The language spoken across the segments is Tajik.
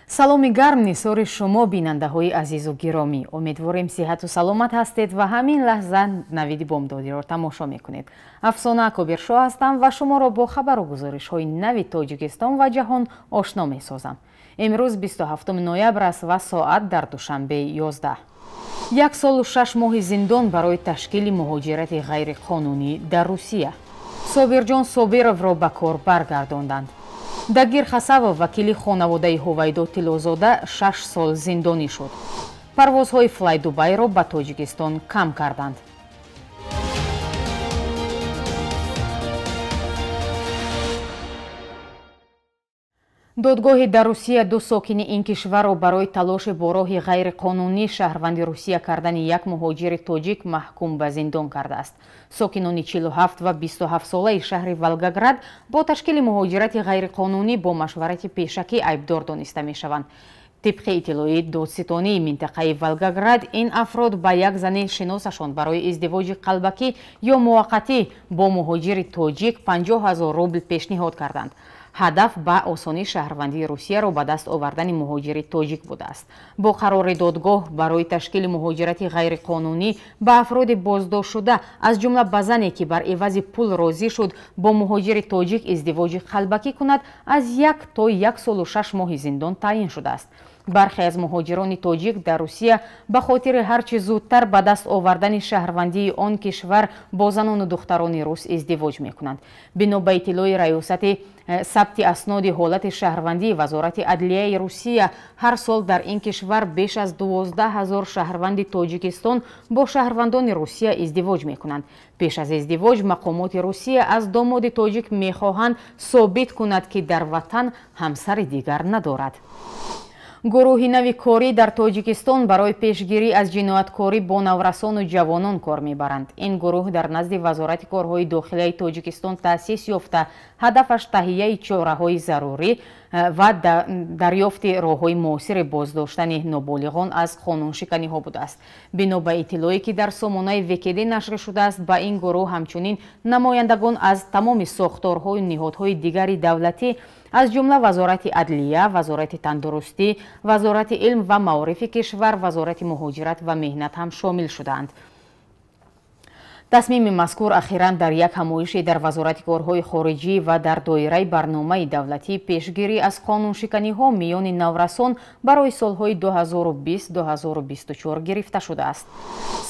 Саломи гарм нисори шумо бинандаҳои азизу гиромӣ. Умедворем сиҳату саломат ҳастед ва ҳамин лаҳза навиди бомдодиро тамошо мекунед. Афсона Кобиршоҳ ҳастам ва шуморо бо хабару гузоришҳои нави Тоҷикистон ва ҷаҳон ошно месозам. Имрӯз 27 ноябр аст ва соат дар Душанбе 11. 1 солу 6 моҳи зиндон барои ташкили муҳоҷирати ғайриқонунӣ дар Русия. Собирҷон Собировро ба кор баргардонданд. Дагир Хасавов, вакили хонаводаи Ҳувайдо Тиллозода, 6 сол зиндонӣ шуд. Парвозҳои Флай Дубайро ба Тоҷикистон кам карданд. Додгоҳи дар Русия ду сокини ин кишварро барои талоши бо роҳи ғайриқонунӣ шаҳрванди Русия кардани як муҳоҷири тоҷик маҳкум ба зиндон кардааст. Сокинони 47 ва 27 солаи шаҳри Волгоград бо ташкили муҳоҷирати ғайриқонунӣ бо машварати пешакӣ айбдор дониста мешаванд. Тибқи иттилои додситонии минтақаи Волгоград, ин афрод ба як зани шиносашон барои издивоҷи қалбакӣ ё муваққатӣ бо муҳоҷири тоҷик 50 000 рубл пешниҳод карданд. Ҳадаф ба осонии шаҳрвандии Русияро ба даст овардани муҳоҷири тоҷик будааст. Бо қарори додгоҳ барои ташкили муҳоҷирати ғайриқонунӣ ба афроди боздоштшуда, аз ҷумла ба зане, ки бар ивази пул розӣ шуд бо муҳоҷири тоҷик издивоҷи қалбакӣ кунад, аз 1 то 1 солу 6 моҳи зиндон таъин шудааст. Бархе аз муҳоҷирони тоҷик дар Русия ба хотири ҳарчи зудтар ба даст овардани шаҳрвандии он кишвар бо занону духтарони рус издивоҷ мекунанд. Бино ба иттилои раёсати сабти асноди ҳолати шаҳрвандии Вазорати адлияи Русия, ҳар сол дар ин кишвар беш аз 12 000 шаҳрванди Тоҷикистон бо шаҳрвандони Русия издивоҷ мекунанд. Пеш аз издивоҷ мақомоти Русия аз домоди тоҷик мехоҳанд собит кунад, ки дар ватан ҳамсари дигар надорад. Гурӯҳи нави корӣ дар Тоҷикистон барои пешгирӣ аз ҷинояткорӣ бо наврасону ҷавонон кор мебаранд. Ин гурӯҳ дар назди Вазорати корҳои дохилияи Тоҷикистон таъсис ёфта, ҳадафаш таҳияи чораҳои зарурӣ ва дарёфти роҳҳои муосири боздоштани ноболиғон аз қонуншиканиҳо будааст. Бино ба иттилое, ки дар сомонаи ВКД нашр шудааст, ба ин гурӯҳ ҳамчунин намояндагон аз тамоми сохторҳою ниҳодҳои дигари давлатӣ, аз ҷумла Вазорати адлия, Вазорати тандурустӣ, Вазорати илм ва маорифи кишвар, Вазорати муҳоҷират ва меҳнат ҳам шомил шудаанд. Тасмими мазкур ахиран дар як ҳамоише дар Вазорати корҳои хориҷӣ ва дар доираи барномаи давлатии пешгирӣ аз қонуншиканиҳо миёни наврасон барои солҳои 2020-2024 гирифта шудааст.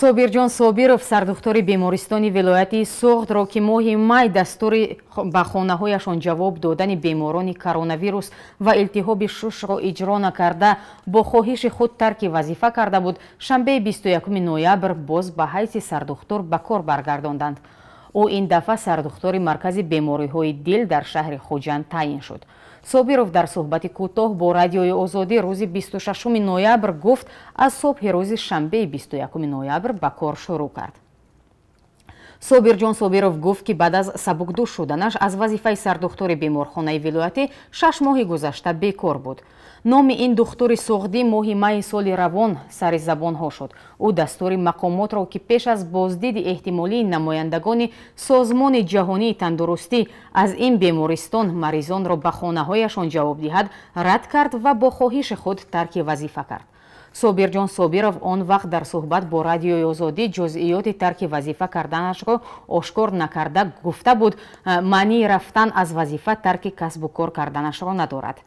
Собирҷон Собиров, сардухтури бемористони вилояти Суғдро, ки моҳи май дастури ба хонаҳояшон ҷавоб додани беморони коронавирус ва илтиҳоби шушро иҷро накарда, бо хоҳиши худ тарки вазифа карда буд, шанбеи 21 ноябр боз ба ҳайси сардухтур ба кор баргардонданд. Ӯ ин дафъа сардухтури маркази бемориҳои дил дар шаҳри Хуҷанд таъин шуд. Собиров дар суҳбати кӯтоҳ бо радиои Озодӣ рӯзи 26 ноябр гуфт, аз субҳи рӯзи шанбеи 21 ноябр ба кор шурӯъ кард. Собирҷон Собиров гуфт, ки баъд аз сабукдӯш шуданаш аз вазифаи сардухтури беморхонаи вилоятӣ 6 моҳи гузашта бекор буд. Номи ин духтури суғдӣ моҳи майи соли равон сари забонҳо шуд. Ӯ дастури мақомотро, ки пеш аз боздиди эҳтимолии намояндагони Созмони ҷаҳонии тандурустӣ аз ин бемористон маризонро ба хонаҳояшон ҷавоб диҳад, рад кард ва бо хоҳиши худ тарки вазифа кард. Собирҷон Собиров он вақт дар суҳбат бо радиои Озодӣ ҷузъиёти тарки вазифа карданашро ошкор накарда гуфта буд, маънии рафтан аз вазифа тарки касбу кор карданашро надорад.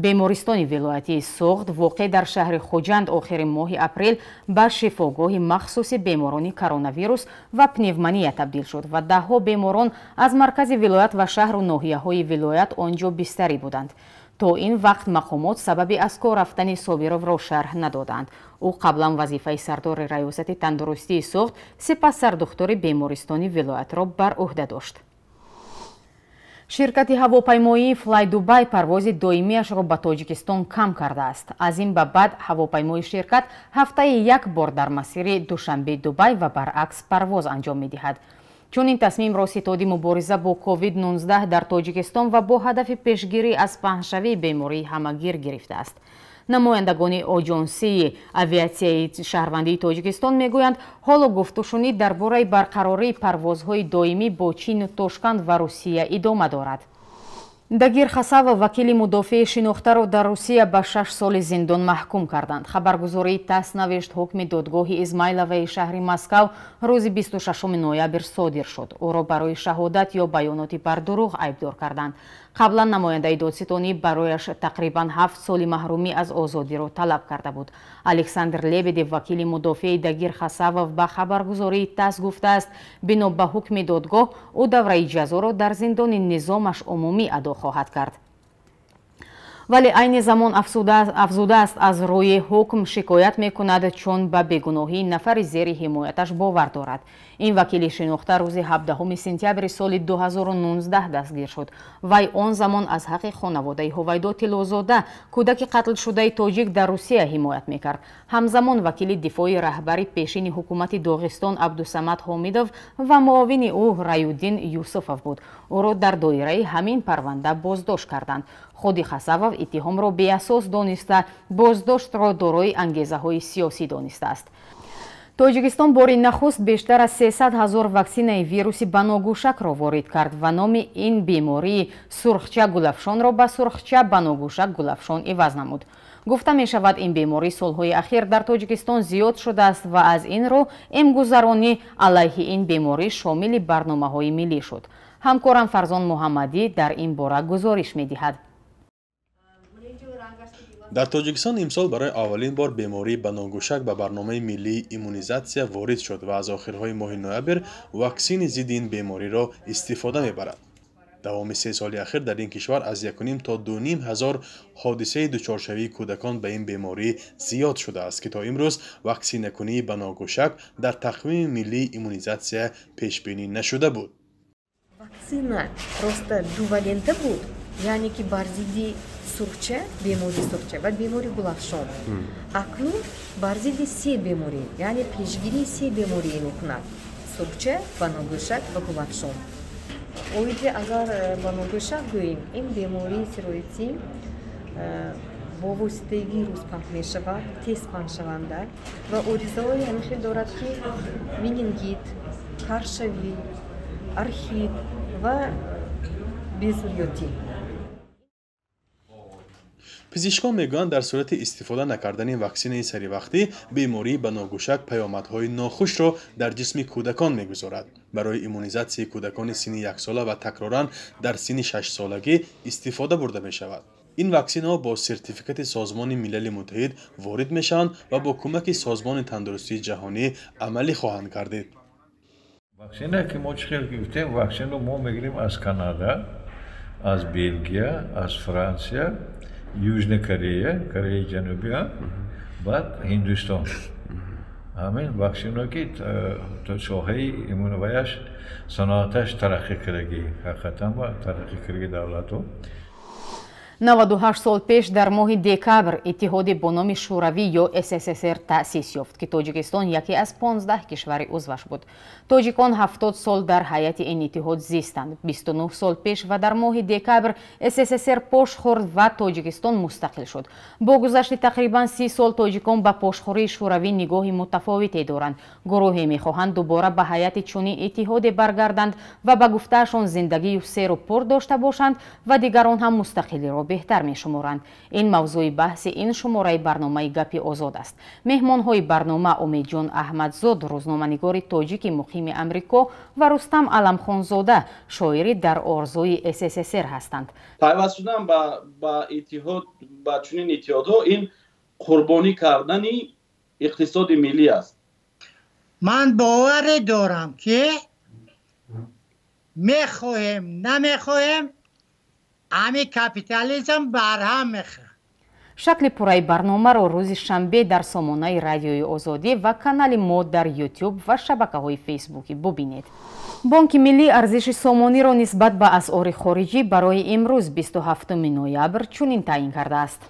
Бемористони вилоятии Суғд, воқеъ дар шаҳри Хуҷанд, охири моҳи апрел ба шифогоҳи махсуси беморони коронавирус ва пневмония табдил шуд ва даҳҳо беморон аз маркази вилоят ва шаҳру ноҳияҳои вилоят он ҷо бистарӣ буданд. То ин вақт мақомот сабаби аз кор рафтани Собировро шарҳ надоданд. Ӯ қаблан вазифаи сардори раёсати тандурустии Суғд, сипас сардухтури бемористони вилоятро бар ӯҳда дошт. Ширкати ҳавопаймоии Флай Дубай парвози доимиашро ба Тоҷикистон кам кардааст. Аз ин ба баъд ҳавопаймои ширкат ҳафтаи як бор дар масири Душанбе-Дубай ва баръакс парвоз анҷом медиҳад. Чунин тасмимро ситоди мубориза бо COVID-19 дар Тоҷикистон ва бо ҳадафи пешгирӣ аз паҳншавии бемории ҳамагир гирифтааст. Намояндагони оҷонсии авиатсияи шаҳрвандии Тоҷикистон мегӯянд, ҳоло гуфтушунид дар бораи барқарории парвозҳои доимӣ бо Чину Тошканд ва Русия идома дорад. Дагир Хасавов, вакили мудофеи шинохтаро дар Русия ба 6 соли зиндон маҳкум карданд. Хабаргузории ТАСС навишт, ҳукми додгоҳи Измайловаи шаҳри Москав рӯзи 26 ноябр содир шуд. Ӯро барои шаҳодат ё баёноти бардурӯғ айбдор карданд. Қаблан намояндаи додситонӣ барояш тақрибан 7 соли маҳрумӣ аз озодиро талаб карда буд. Александр Лебедев, вакили мудофеи Дагир Хасавов, ба хабаргузории ТАСС гуфтааст, бино ба ҳукми додгоҳ ӯ давраи ҷазоро дар зиндони низомаш умумӣ адо хоҳад кард. Вале айни замон афзудааст, аз рӯи ҳукм шикоят мекунад, чун ба бегуноҳии нафари зери ҳимояташ бовар дорад. Ин вакили шинохта рӯзи 17 сентябри соли 2019 дастгир шуд. Вай он замон аз ҳаққи хонаводаи Ҳувайдо Тиллозода, кӯдаки қатлшудаи тоҷик дар Русия, ҳимоят мекард. Ҳамзамон вакили дифои раҳбари пешини ҳукумати Доғистон Абдусамад Ҳомидов ва муовини ӯ Раюддин Юсуфов буд. Ӯро дар доираи ҳамин парванда боздошт карданд. Худи Хасавов иттиҳомро беасос дониста, боздоштро дорои ангезаҳои сиёсӣ донистааст. Тоҷикистон бори нахуст бештар аз 300 ҳазор ваксинаи вируси баногӯшакро ворид кард ва номи ин бемории сурхча гулафшонро ба сурхча баногӯшак гулафшон иваз намуд. Гуфта мешавад, ин беморӣ солҳои ахир дар Тоҷикистон зиёд шудааст ва аз ин рӯ эмгузаронӣ алайҳи ин беморӣ шомили барномаҳои миллӣ шуд. Ҳамкорам Фарзон Муҳаммадӣ дар ин бора гузориш медиҳад. Дар Тоҷикистон имсол барои аввалин бор бемории баногӯшак ба барномаи миллии иммунизатсия ворид шуд ва аз охирҳои моҳи ноябр ваксини зидди ин бемориро истифода мебарад. Давоми 3 соли ахир дар ин кишвар аз 1,5 то 2,5 ҳазор ҳодисаи дучоршавии кӯдакон ба ин беморӣ зиёд шудааст, ки то имрӯз ваксинакунии баногӯшак дар тақвими миллии иммунизатсия пешбинӣ нашуда буд. Ваксина просто дувалента буд, яъне ки бар зидди сурхча, бемории сурхча ва бемории гулафшон. Акнун бар зидди се беморӣ, яъне пешгирии се беморӣ мекунад: сурхча, баногӯшак ва гулафшон. Оиди агар баногӯшак гӯем, ин бемории сироятӣ бо воситаи вирус паҳн мешавад, тез паҳншаванда ва оризаҳои ҳамин хел дорад, ки менингит, каршавӣ, архит ва безурётӣ. Пизишкон мегӯянд, дар сурати истифода накардани ваксинаи саривақтӣ бемории баногӯшак паёмадҳои нохушро дар ҷисми кӯдакон мегузорад. Барои иммунизатсияи кӯдакони синни яксола ва такроран дар синни шашсолагӣ истифода бурда мешавад. Ин ваксинаҳо бо сертификати Созмони Милали Муттаҳид ворид мешаванд ва бо кӯмаки Созмони тандурустии ҷаҳонӣ амалӣ хоҳанд гардид. Ваксина ки мо чӣ хел гуфтем, ваксинаро мо мегирем аз Канада, аз Белгия, аз Франсия, Южная Корея, Кореяи Ҷанубӣ, баъд Ҳиндустон. Ҳамин ваксино ки соҳаи иммунаваяш саноаташ тараққӣ кардагӣ, ҳақиқатан тараққӣ кардагӣ давлатҳо. 98 сол пеш дар моҳи декабр иттиҳоди бо номи Шӯравӣ ё СССР таъсис ёфт, ки Тоҷикистон яке аз 15 кишвари узваш буд. Тоҷикон 70 сол дар ҳайати ин иттиҳод зистанд. 29 сол пеш ва дар моҳи декабр СССР пош хӯрд ва Тоҷикистон мустақил шуд. Бо гузашти тақрибан 30 сол тоҷикон ба пошхӯрии Шӯравӣ нигоҳи мутафовите доранд. Гурӯҳе мехоҳанд дубора ба ҳайати чунин иттиҳоде баргарданд ва ба гуфтаашон зиндагию серу пур дошта бошанд ва дигарон ҳам мустақилиро беҳтар мешуморанд. Ин мавзӯи баҳси ин шумораи барномаи Гапи Озод аст. Меҳмонҳои барнома Умедҷон Аҳмадзод, рӯзноманигори тоҷики муқими Амрико, ва Рустам Аламхонзода, шоири дар орзуи СССР ҳастанд. Пайваст шудан ба иттиҳод, ба чунин иттиҳодҳо ин қурбонӣ кардани иқтисоди миллӣ аст. Ман боварӣ дорам, ки мехоҳем намехоҳем, ҳамин капитализм барҳам мехӯрад. Шакли пурраи барномаро рӯзи шанбе дар сомонаи Радиои Озодӣ ва канали мо дар Ютуб ва шабакаҳои Фейсбукӣ бубинед. Бонки Миллӣ арзиши сомониро нисбат ба асъори хориҷӣ барои имрӯз 27 ноябр чунин таъин кардааст.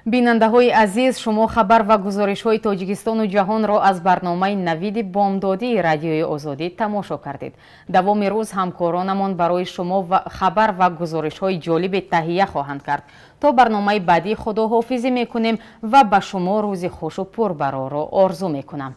Бинандаҳои азиз, шумо хабар ва гузоришҳои Тоҷикистону ҷаҳонро аз барномаи Навиди бомдодии Радиои Озодӣ тамошо кардед. Давоми рӯз ҳамкоронамон барои шумо хабар ва гузоришҳои ҷолибе таҳия хоҳанд кард. То барномаи баъдӣ худоҳофизӣ мекунем ва ба шумо рӯзи хушу пурбарорро орзу мекунам.